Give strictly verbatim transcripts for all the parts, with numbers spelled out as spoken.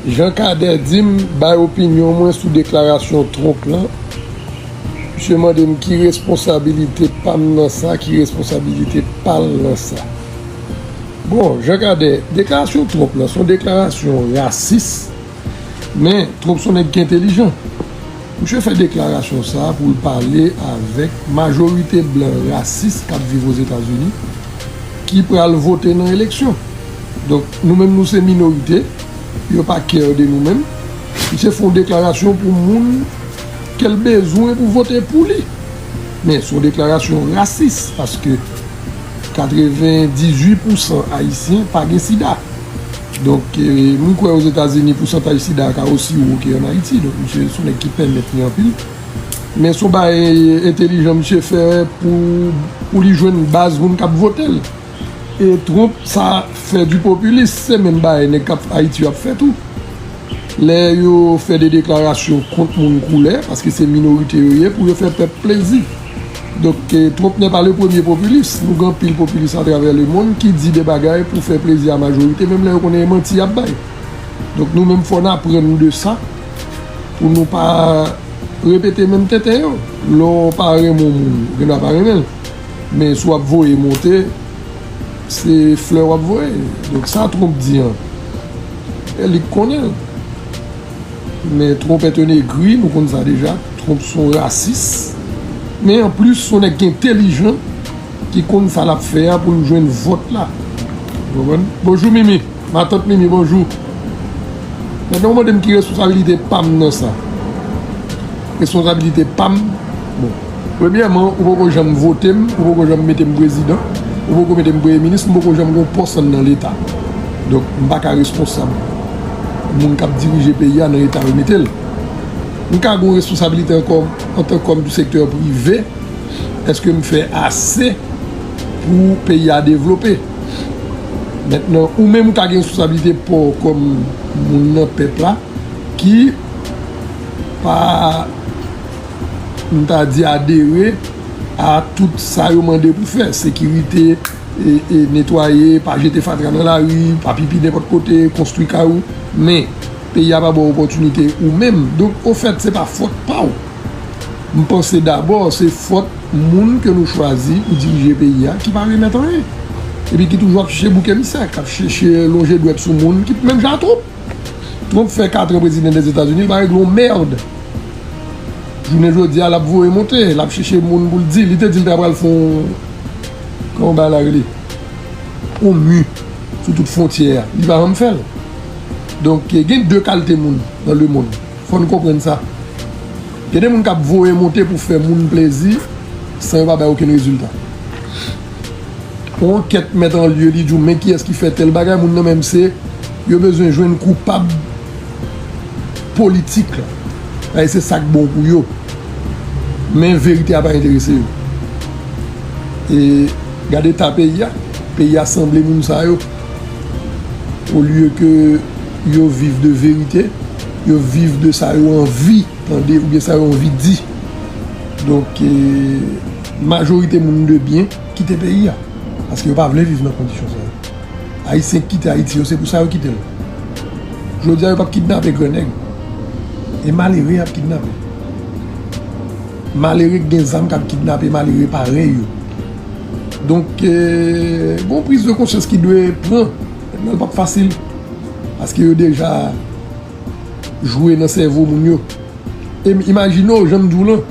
Jean Cadet di m bay opinyon mwen sou deklarasyon Trump lan. Misye mande m ki responsabilite pa m nan sa, ki responsabilite pa l nan sa. Bon, Jean Cadet, deklarasyon Trump lan se yon deklarasyon rasis, men Trump se yon nèg ki entèlijan. Misye fè deklarasyon sa a pou l pale avèk majorite blan rasis k ap viv Ozetazini ki pral vote nan eleksyon. Donk, nou menm nou se minorite, yo pa care de nou menm. Misye fè yon deklarasyon pou moun ke l bezwen pou vote pou li. Men se yon deklarasyon rasis, paske katrevendizuit pousan Ayisyen pa gen sida. Donk, eh, m kwè Ozetazini pousantaj sida a ka osi wo ke ann Ayiti. Donk, misye se yon nèg ki pèmèt li anpil. Men se yon bagay entèlijan misye fè pou, pou li jwenn baz moun k ap vote l. E Trump sa fè di popilis, se menm bagay nèg k ap Ayiti yo ap fè tou. Lè yo fè de deklarasyon kont moun koulè, paske se minorite yo ye, pou yo fè pèp plezi. Donk, eh, Trump n'est pas le premier populiste. Nou gen anpil popilis atravè lemonn ki di de bagay pou fè plezi a majorite, menm lè yo konnen e manti y ap bay. Donk, nou menm fò n aprann de sa, pou nou pa repete menm tenten yo. Lè w pa renmen yon moun, ou gen dwa pa renmen l. Men si w ap voye monte, se flè w ap voye. Donk, sa Trump di an, e li k konnen l. Men Trump est un aigri, nou konn sa deja. Trump se yon rasis. Men anplis, se yon nèg ki entèlijan, ki konn sa l ap fè a pou l jwenn vòt la. Ou konprann? Bonjou, Mimi. Matant Mimi, bonjou. Mentnan, ou mande m ki responsabilite pa m nan sa. Responsabilite pa m, bon, premyèman, ou poko janm vote m, ou poko janm mete m prezidan, ou poko mete m premye minis, m poko janm gen yon pòs anndan Leta. Donk, m pa ka responsab moun k ap dirije peyi a nan eta yo mete l. M ka gen yon responsabilite ankò antan kòm di sektè prive, èske m fè ase pou peyi a devlope? Mentnan, ou menm ou ka gen responsabilite pa w kòm moun nan pèp la ki pa, m ta di, adere a tout sa yo mande pou fè. Sekirite, e, e, netwaye, pa jete fatra nan lari, pa pipi nenpòt kote, konstwi kay ou. Men, peyi a pa ba w opòtinite ou menm. Donk, ofèt, se pa fòt pa w. M panse dabò se fòt moun ke nou chwazi pou dirije peyi a ki pa remèt anyen. Epi ki toujou ap chèche bouk emisè, k ap chèche lonje dwèt sou moun ki menm jan a Trump. Trump fè kat an prezidan Dèzetazini, li pa regle yon mèd. Jounen jodi a, l ap voye monte, l ap chèche moun pou l di. Li te di l ta pral fè yon, kòman bagay la rele? Yon mi sou tout fwontyè a. Li pa janm fè l. Donk, gen de kalite moun nan lemonn. Fò n konprann sa. Gen de moun k ap voye monte pou fè moun plezi san yo pa bay okenn rezilta. Yon ankèt mèt an lye, li di w, men kiyès ki fè tèl bagay, moun nan menm se, yo bezwen jwenn koupab politik la. Paske se sa k bon pou yo. Men verite a pa enterese yo. E gade eta peyi a. Peyi a sanble moun sa yo. Olye ke yo viv de verite, yo viv de sa yo anvi tande oubyen sa yo anvi di. Donk, eh, majorite moun de byen kite peyi a. Paske yo pa vle viv nan kondisyon sa yo. Ayisyen k kite Ayiti yo, se pou sa yo kite l. Jodi a, yo p ap kidnape grannèg. E malere y ap kidnape. Malere k gen zam k ap kidnape malere parèy yo. Donk, eh, gon priz de konsyans ki dwe pran. Mentnan, l p ap fasil. Paske yo deja jwe nan sèvo moun yo. E m imajine w, jan m di w lan,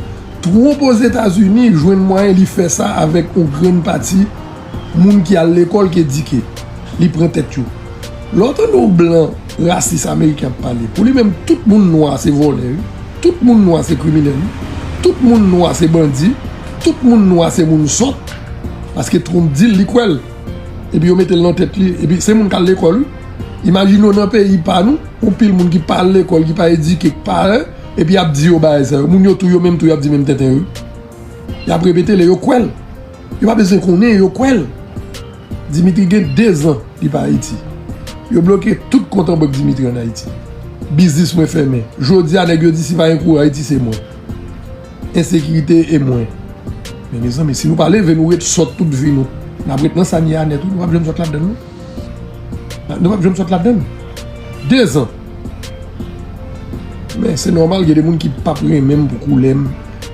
Trump Ozetazini jwenn mwayen li fè sa avèk yon grenn pati moun ki al lekòl, ki edike. Li pran tèt yo. Lè w tande yon blan rasis ameriken ap pale, pou li menm, tout moun nwa se vòlè, wi. Tout moun nwa se kriminèl, wi. Tout moun nwa se bandi. Tout moun nwa se moun sòt. Paske Trump di l, li kwè l. Epi yo mete l nan tèt li. Epi se moun k al lekòl, wi. Imajine w nan peyi pa nou, yon pil moun ki pa al lekòl, ki pa edike, ki pa, epi y ap di yo bagay sa yo. Moun yo tou, yo menm tou, y ap di menm tenten yo. Y ap repete l e yo kwè l. Yo pa bezwen konnen, yo kwè l. Dimitri gen dezan li pa Ayiti. Yo bloke tout kont an bank Dimitri ann Ayiti. Biznis mwen fèmen. Jodi a, nèg yo di si pa gen kouran Ayiti, se mwen. Ensekirite e mwen. Men mezanmi, si nou pa leve, nou ret sòt tout vi nou. N ap ret nan sa n ye a nèt, wi, nou p ap janm sòt ladann, non. Nou p ap janm sòt ladann. Dezan. Men se nòmal, gen de moun ki p ap renmen m pou koulè m.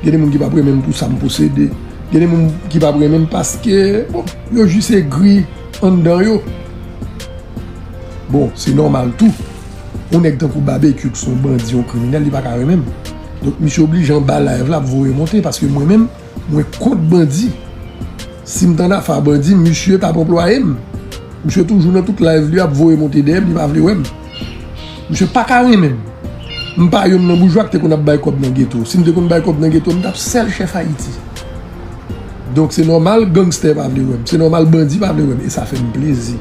Gen de moun ki p ap renmen m pou sa m posede. Gen de moun ki p ap renmen m paske, bon, yo jis egri anndan yo. Bon, se nòmal tou. Yon nèg tankou Babekyou ki se yon bandi, yon kriminèl, li pa ka renmen m. Donk, misye oblije anba live la ap voye monte, paske mwen menm, mwen kont bandi. Si m t annafè a bandi, misye t ap anplwaye m. Misye toujou nan tout live li ap voye monte dèyè m, li pa vle wè m. Misye pa ka renmen m. M pa youn nan boujwa ki te konn ap bay kòb nan geto. Si m te konn bay kòb nan geto, m t ap sèl chèf Ayiti. Donk, se nòmal gangstè pa vle wè m. Se nòmal bandi pa vle wè m. E sa fè m plezi.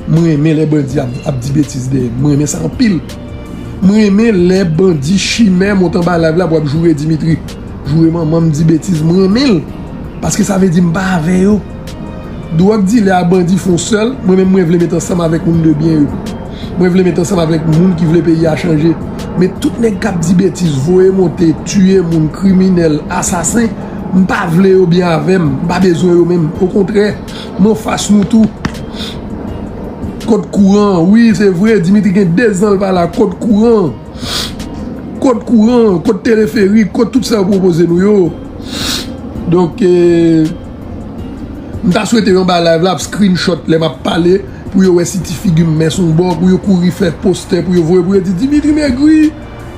Mwen renmen lè bandi ap, ap di betiz dèyè m. Mwen renmen sa anpil. Mwen renmen lè bandi chimè monte anba live la pou ap joure Dimitri. Joure manman m, di betiz. Mwen renmen l. Paske sa vle di m pa avè yo. Dwòg dilè a bandi fè yon sèl, mwen menm mwen vle met ansanm avèk moun de byen yo. Mwen vle met ansanm avèk moun ki vle peyi a chanje. Men tout nèg k ap di betiz, voye monte, tiye moun, kriminèl, asasen, m pa vle yo byen avè m. M pa bezwen yo menm. Okontrè, m anfas nou tou. Kot kouran? Wi, se vre, Dimitri gen de zan l pa la. Kot kouran? Kot kouran, kot teleferik, kot tout sa yo pwopoze nou yo. Donk, eh, m ta swete yo anba live la ap screenshot lè m ap pale, pou yo wè si ti figi m mens yon bò, pou yo kouri fè postè, pou yo voye, pou yo di, Dimitri megri,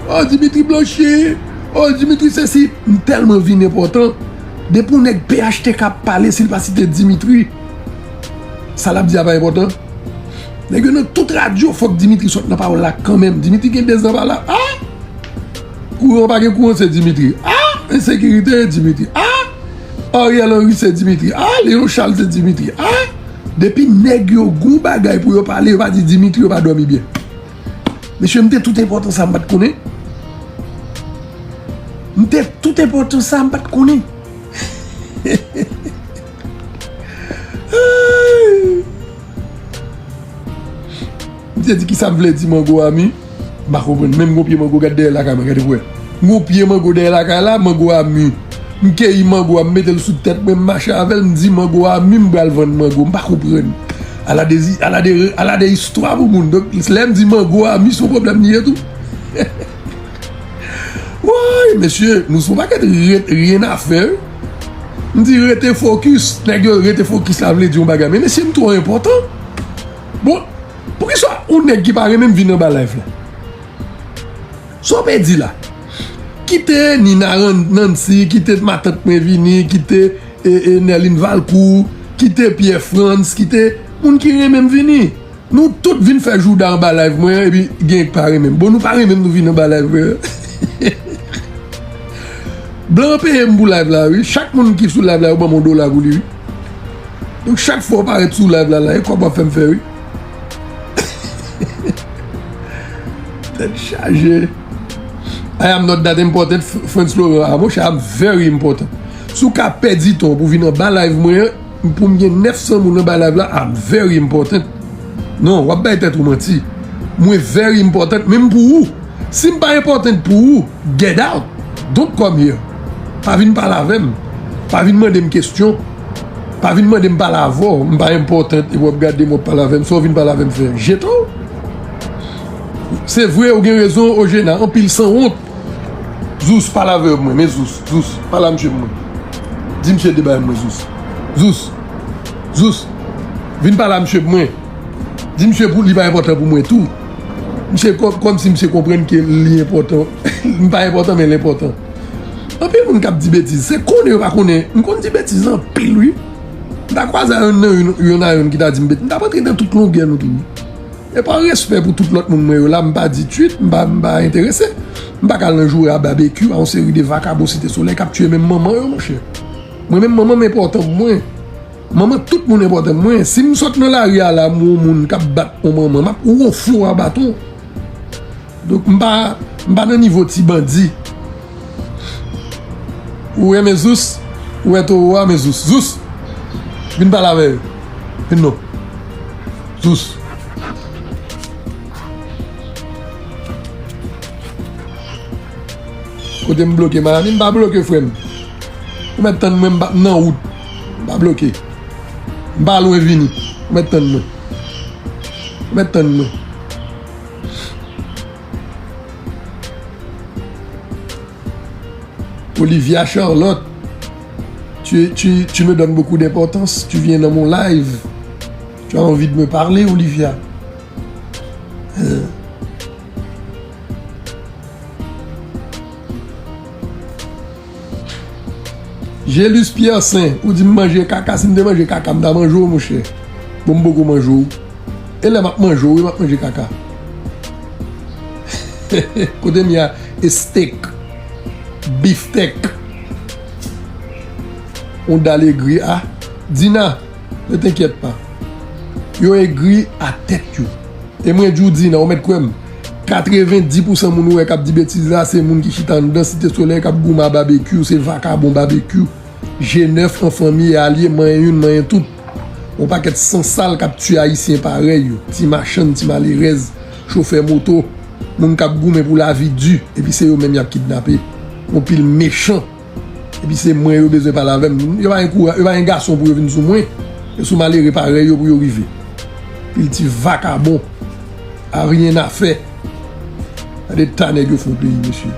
oh, Dimitri blanchi, oh, Dimitri sesi. M tèlman vin enpòtan. Depi yon nèg P H T K ap pale, si l pa site Dimitri, sa l ap di a pa enpòtan. Nèg yo nan tout radyo, fòk Dimitri sot nan pawòl la kanmenm. Dimitri gen de zan pa la. Ah! Kouran pa gen kouran, se Dimitri. Ah! Ensekirite, Dimitri. Ah! Ariel Henry, se Dimitri. Ah! Léon Charles, se Dimitri. Ah! Depi nèg yo gon bagay pou yo pale, yo pa di Dimitri, yo pa dòmi byen. Mesye, m te tout enpòtan sa, m pa t konnen. M te tout enpòtan sa, m pa t konnen. M te di kisa m vle di mango a mi. M pa konprann. Menm gon pye mango, gad dèyè lakay mwen, gade pou wè. Gon pye mango dèyè lakay la, mango a mi. M keyi mango a, m mete l sou tèt mwen, m mache avè l, m di mango a mi, m pral vann mango. M pa konprann. Ala de, ala de, ala de istwa pou moun. Donk, lè m di mango a mi, se yon pwoblèm li ye tou. Woy, mesye, nou se yon pakèt ret, rien à faire. M di rete fokis. Nèg yo rete fokis la vle di yon bagay. Men mesye, m twò enpòtan. Bon, poukisa yon nèg ki pa renmen m vin anba live la? Sa w pe di la? Kite Nina Ran-, Nancy, kite matant mwen vini, kite, e, e, Nerline Valcourt, kite Pierre Frantz, kite moun ki renmen m vini. Nou tout vin fè jouda anba live mwen, epi gen k pa renmen m. Bon, nou pa renmen m, nou vin anba live mwen. Blan an peye m pou live la, wi. Chak moun ki sou live la, yo ban m yon dola pou li, wi. Donk, chak fwa w parèt sou live la, la, e kòb w ap fè m fè, wi. Tèt chaje. I am not that important, F-, Frantz Laurent. Ah, monchè, I'm very important. Si w ka pèdi tan w pou vin anba live mwen an, pou m gen nèf san moun anba live la, I'm very important. Non, w ap bay tèt ou manti. Mwen very important, menm pou ou. Si m pa enpòtan pou ou, get out. Don't come here. Pa vin pale avè m. Pa vin mande m kesyon. Pa vin mande m pale avè w. M pa enpòtan epi w ap gade m, w ap pale avè m. Sa w vin pale avè m fè? Jete w. Se vre, ou gen rezon, Ojena. Anpil sanwont. Zous, pale avè mwen. Men Zous, Zous, pale a misye pou mwen. Di misye debay mwen, Zous. Zous. Zous. Vin pale a misye pou mwen. Di misye pou li pa enpòtan pou mwen tou. Misye kò-, kòmsi misye konprann ke li enpòtan. M pa enpòtan, men l enpòtan. Anpil moun k ap di betiz. Se konnen yo pa konnen. M konn di betiz anpil, wi. M ta kwaze a youn nan youn, youn a youn ki ta di m betiz. M t ap antre nan tout longè nou tou, wi. E pa respè pou tout lòt moun mwen yo la, m pa di twit, m pa, m pa enterese. M pa ka al nan joure a babekyou, a yon seri de vakabon Site Solèy k ap tiye menm manman yo, monchè. Mwen menm, manman m enpòtan pou mwen. Manman tout moun enpòtan pou mwen. Si m sot nan lari a la, m wè yon moun k ap bat yon manman, m ap wonfle w a baton. Donk, m pa, m pa nan nivo ti bandi. Ou renmen Zous? Ou wè towo a, men Zous. Zous! Vin pale avè yo. Vin non. Zous. Kote m bloke Miami? M pa bloke, frè m. Ou mèt tann mwen, m pa, m nan wout. M pa bloke. M pa lwen vini. Ou mèt tann mwen. Ou mèt tann mwen. Olivia Charlotte, tu, tu, tu me donnes beaucoup d'importance. Tu viens dans mon live. Tu as envie de me parler, Olivia. Euh. Jelus Pierre Saint, ou di m manje kaka, si m te manje kaka, m ta manje w, monchè. Bon, m poko manje w. E lè m ap manje w, wi, m ap manje kaka. Kote m ye a, e steak, beefsteak. On dal egri a. Dina, ne t'inquiète pas. Yo egri a tèt yo. E mwen di w, Dina, ou mèt kwè m, katrevendi pousan moun ou wè k ap di betiz la, se moun ki chita anndan Site Solèy, k ap goumen a babekyou, se vakabon babekyou. G nèf an fanmi e alye, manyen youn, manyen tout. Yon pakèt sansal k ap tiye Ayisyen parèy yo. Ti machann, ti malerèz, chofè moto, moun k ap goumen pou lavi di, epi se yo menm y ap kidnape. Yon pil mechan. Epi se mwen yo bezwen pale avè m. Yo pa gen koura-, yo pa gen gason pou yo vin sou mwen. E sou malere parèy yo pou yo rive. Pil ti vakabon. A rien à faire. Gade ta nèg yo fè yon peyi, mesye.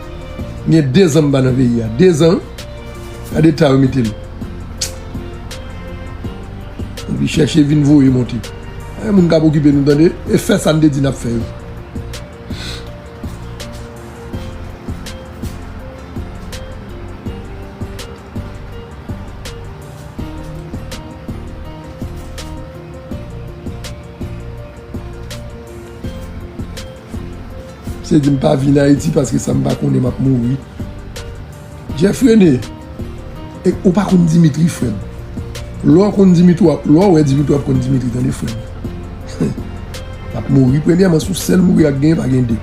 Gen dezan m pa nan peyi a. Dezan. Gade ta yo mete l. Epi chèche vin voye monte. E moun k ap okipe nou, tande. E fè sa n te di n ap fè yo. Se di m pa vin Ayiti paske sa m pa konnen m ap mouri. Jeff René, e, ou pa konn Dimitri, frè m. Lè w konn Dimitri, w ap, lè w wè Dimitri, w ap konn Dimitri, tande, frè m. W ap mouri, premyèman, se yon sèl mouri ak genyen, pa gen de.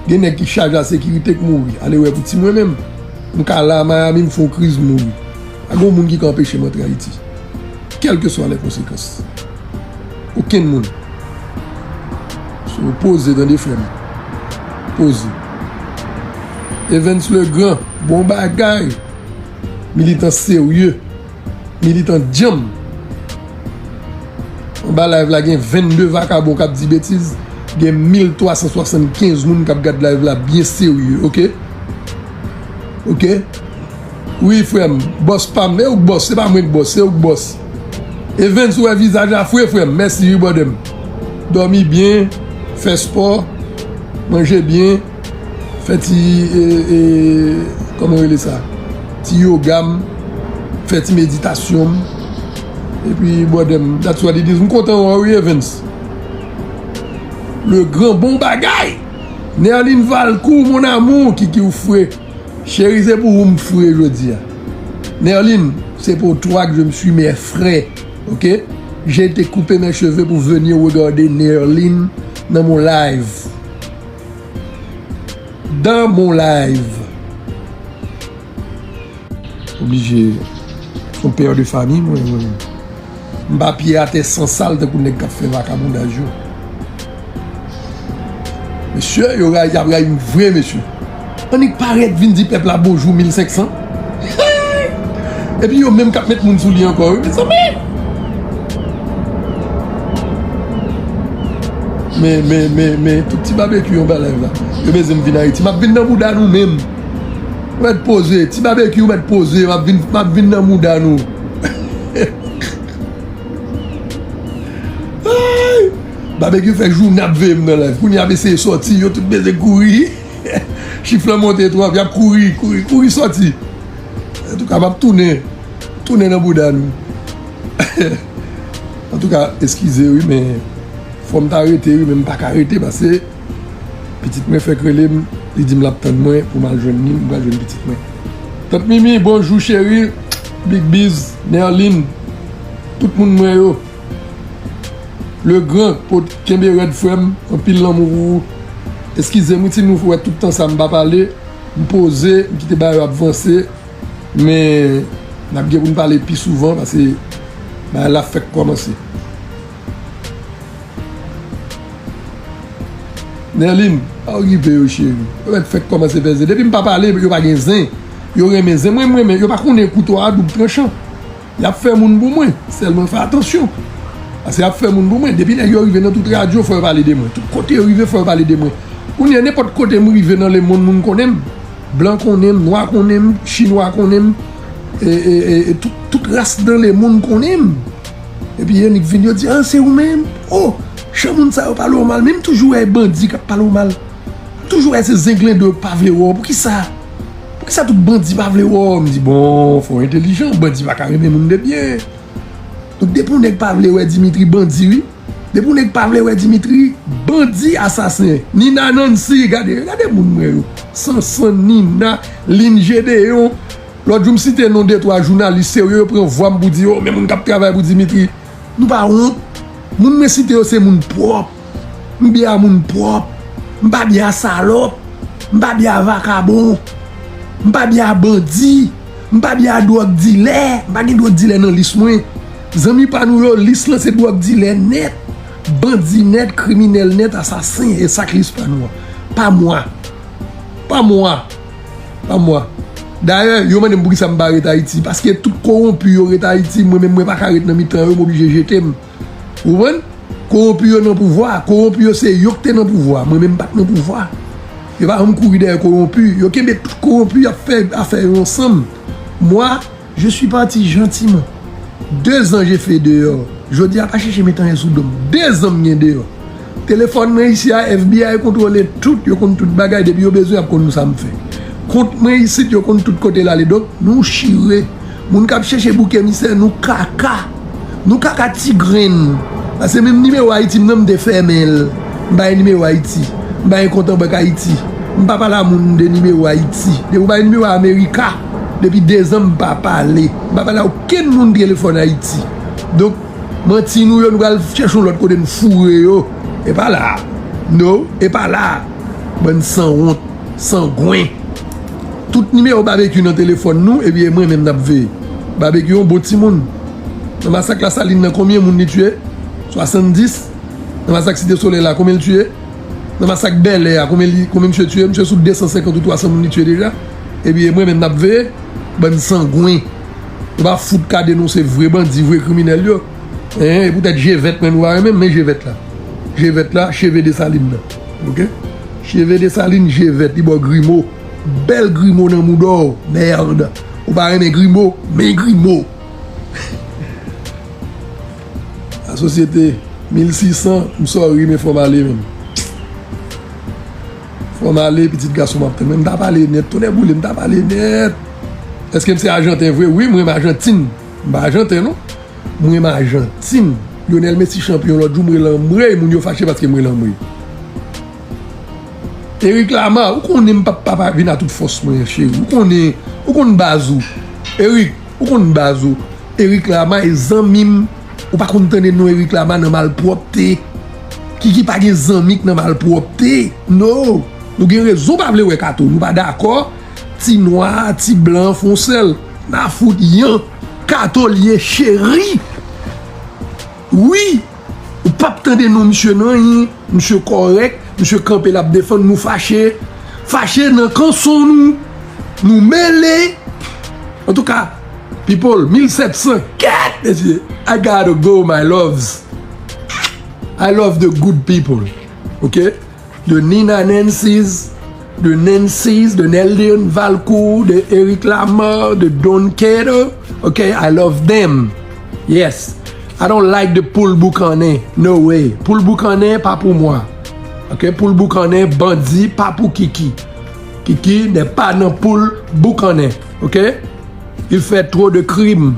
Gen nèg ki chaje a sekirite k mouri. Ale wè pou ti mwen menm. M ka la Miami, m fè yon kriz, m mouri. Pa gen moun ki ka anpeche m antre Ayiti. Kèlkeswa lè konsekans. Okenn moun. So, poze, tande, frè m. Poze. Evens Legrand, bon bagay. Militan serye. Militan djanm. Anba live la gen vennde vakabon k ap di betiz. Gen mil twa san swasannkenz moun k ap gad live la byen serye, oke? Oke? Wi, frè m. Bòs pa m. E ou k bòs. Se pa mwen k bòs. Se ou k bòs. Evens, ou wè vizaj la fre, frè m. Mèsi, wi, brother m. Dòmi byen. Fè spò. Manje byen. Fè ti, e, e, kòman yo rele sa? Ti yoga m. Fè ti meditasyon m. Epi, brother m, that's what it is. M kontan wè w, wi, Evens. Le grand bon bagay! Nerline Valcourt, mon amour, Kiki ou fre. Cheri, se pou ou m fre jodi a. Nerline, c'est pour toi que je me suis mis frais, ok? J'ai été couper mes cheveux pour venir regarder Nerline dans mon live. Dans mon live. Oblije. Se yon pè de fanmi, mwen, mwen. M pa pye atè san sal tankou nèg k ap fè vakabondaj yo. Mesye, yo ray, y ap ray m vre, mesye. Annik parèt vin di pèp la bonjou mil senk san. Epi yo menm k ap met moun sou li ankò, wi, mezanmi. Men, men, men, men, tout ti babekyou yon bagay la. Yo bezwen m vin Ayiti. M ap vin nan bouda nou menm. Ou mèt poze. Ti babekyou, ou mèt poze. M ap vin, m ap vin nan bouda nou. Ay! Babekyou fè jounen ap veye m nan live. Kounye a ap eseye sòti, yo tout bezwen kouri. Chif lan monte twòp, y ap kouri, kouri, kouri sòti. Antouka, m ap tounen, tounen nan bouda nou. Antouka, eskize wi, men fò m ta rete wi, men m pa ka rete paske pitit mwen fèk rele m, li di m l ap tann mwen pou m al jwenn li, m pral jwenn pitit mwen. Tant Mimi, bonjou cheri, Big Biz, Nerline, tout moun mwen yo. Le Grand, pot kenbe rèd frè m, anpil lanmou pou ou. Eskize m wi si nou wè tout tan sa m pa pale, m poze, m kite bagay yo ap vanse, men n ap gen pou n pale pi souvan paske bagay la fèk kòmanse. Nerline, pa okipe yo cheri. Yo mèt fèk kòmanse fè zen. Depi m pa pale, yo pa gen zen. Yo renmen zen. Mwen, m renmen, yo pa konnen kouto a doub tranchan. Y ap fè moun pou mwen, sèlman fè atansyon. Paske y ap fè moun pou mwen. Depi nèg yo rive nan tout radyo, fò yo pale de mwen. Tout kote yo rive, fò yo pale de mwen. Kounye a, nenpòt kote m rive nan lemonn, moun konnen m. Blan konnen m, nwa konnen m, chinwa konnen m, e, e, e, e tout, tout ras dan le moun konnen m. Epi yo nik vin, yo di, ah, se ou menm? Oh, jan moun sa yo pale w mal, men m toujou wè bandi k ap pale w mal. M toujou wè se zenglendo yo k pa vle wè w. Poukisa? Poukisa tout bandi pa vle wè w? M di, bon, fò w entelijan, bandi pa ka renmen moun de byen. Donk, depi yon nèg pa vle wè Dimitri, bandi, wi. Depi yon nèg pa vle wè Dimitri, bandi, asasen. Nina Nancy, gade, gade moun mwen yo. Sanson, Nina, Lin Gedeon. Lòt jou, m site non de twa jounalis serye, yo pran vwa m pou di, oh, men moun k ap travay pou Dimitri. Nou pa wont. Moun mwen site yo se moun pwòp. M byen a moun pwòp. M pa byen a salòp. M pa byen a vakabon. M pa byen a bandi. M pa byen a dwòg dilè. M pa gen dwòg dilè nan lis mwen. Zanmi pa nou yo, lis lan se dwòg dilè nèt, bandi nèt, kriminèl nèt, asasen. E sa k lis pa nou an. Pa mwa. Pa mwa. Pa mwa. Dayè, yo mande m poukisa m pa ret Ayiti. Paske tout kowonpi yo ret Ayiti, mwen menm mwen pa ka ret nan mitan yo, m oblije jete m. Ou konprann? Kowonpi yo nan pouvwa. Kowonpi yo se yo ki te nan pouvwa. Mwen menm m pa t nan pouvwa. Yo pa janm kouri dèyè kowonpi. Yo kenbe tout kowonpi, y ap fè afè yo ansanm. Mwa, je suis parti gentiment. De zan je fè deyò. Jodi a pa chèche met anyen sou do m. De zan m gen deyò. Telefòn mwen isi a, F B I kontwole tout, yo konn tout bagay, depi yo bezwen, y ap konn sa m fè. Kont mwen isit, yo konn tout kote l ale. Donk, nou chire. Moun k ap chèche bouk emisè, nou kaka. Nou kaka ti grenn. Paske menm nimewo Ayiti m nan, m te fèmen l. M pa gen nimewo Ayiti. M pa gen kont an bank Ayiti. M pa pale a moun de nimewo Ayiti. Depi w pa gen nimewo Amerika, depi de zan m pa pale. M pa pale a okenn moun telefòn Ayiti. Donk, manti nou yo, nou pral chèche yon lòt kote n foure yo. E pa la. No, e pa la. Bann sanwont, sangwen. Tout nimewo Babekyou nan telefòn nou, epi e mwen menm n ap veye. Babekyou yon bon timoun. Nan masak Lasalin nan, konbyen moun li tiye? Swasanndis. Nan masak Site Solèy la, konbyen l tiye? Nan masak Bèlè a, konbyen li, konbyen misye tiye? Misye sou de san senkant ou twa san moun li tiye deja. Epi e mwen menm n ap veye, bann sangwen. Nou pa fout ka denonse vre bandi, vre kriminèl yo. Hein, e poutèt je vèt mwen nou pa renmen, men je vèt la. Je vèt la, cheve Desalin nan. Oke? Cheve Desalin, je vèt, li ba w grimo. Bèl grimo nan mouda w, mèd. Ou pa renmen grimo, men grimo. Lasosyete, mil sis san, m sòri, men fò m ale menm. Fò m ale, pitit gason m ap tann. Men m ta pale nèt, tonnè boule, m ta pale nèt. Èske m se ajanten vre? Wi, m renmen Ajantin. M pa ajanten, non. M renmen Ajantin. Lionel Messi chanpyon lòt jou, m rele anmwey, moun yo fache paske m rele anmwey. Eric Lamar, ou konnen m p ap pa vin a tout fòs mwen, cheri. Ou konnen, ou konn baz ou. Eric, ou konn baz ou. Eric Lamar e zanmi m. Ou pa konn tande non Eric Lamar nan malpwòpte. Kiki pa gen zanmi k nan malpwòpte. No. Nou gen rezon pa vle wè Kato. Nou pa dakò. Ti nwa, ti blan, fè yon sèl. N a fout yan. Kato l ye, cheri. Wi. Ou p ap tande non misye nan anyen. Misye kòrèk. Misye kanpe, l ap defann nou fache. Fache nan kanson nou. Nou mele. Antouka, people, mil sèt san. Kèt, mesye. I gotta go, my loves. I love the good people. Ok? The Nina Nancy's, the Nancy's, the Nelden Valcourt, the Eric Lamar, the Don Kato. Ok, I love them. Yes. I don't like the poul boukannen. No way. Poul boukannen pa pou mwen. Ok, poul boukannen, bandi, pa pou Kiki. Kiki n'est pas nan poul boukannen. Ok? Il fait trop de crimes.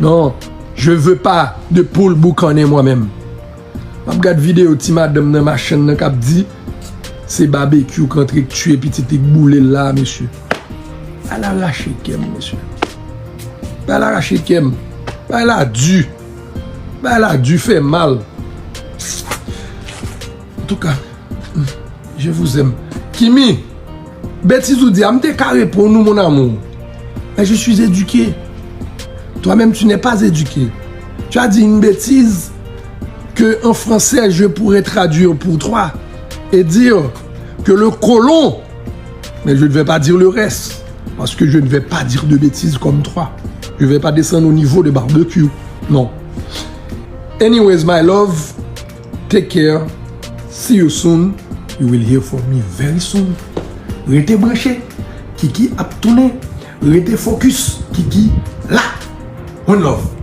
Non, je veux pas de poul boukannen mwen menm. M ap gad videyo ti madanm nan machann nan k ap di se Babekyou k antre k tiye pitit li k boule l la, mesye. Bagay la rache kè m, mesye. Bagay la rache kè m. Bagay la di. Bagay la di, fè mal. Antouka, je vous aime. Kimi, betiz ou di a, m te ka reponn ou, mon amour. Mais je suis éduqué. Toi-même, tu n'es pas éduqué. Tu as dit une bêtise que en français, je pourrais traduire pour toi et dire que le colon, mais je ne vais pas dire le reste, parce que je ne vais pas dire de bêtises comme toi. Je ne vais pas descendre au niveau de Barbecue. Non. Anyways, my love, take care. See you soon. You will hear from me very soon. Rete branche. Kiki ap tounen. Rete focus. Kiki la. One love.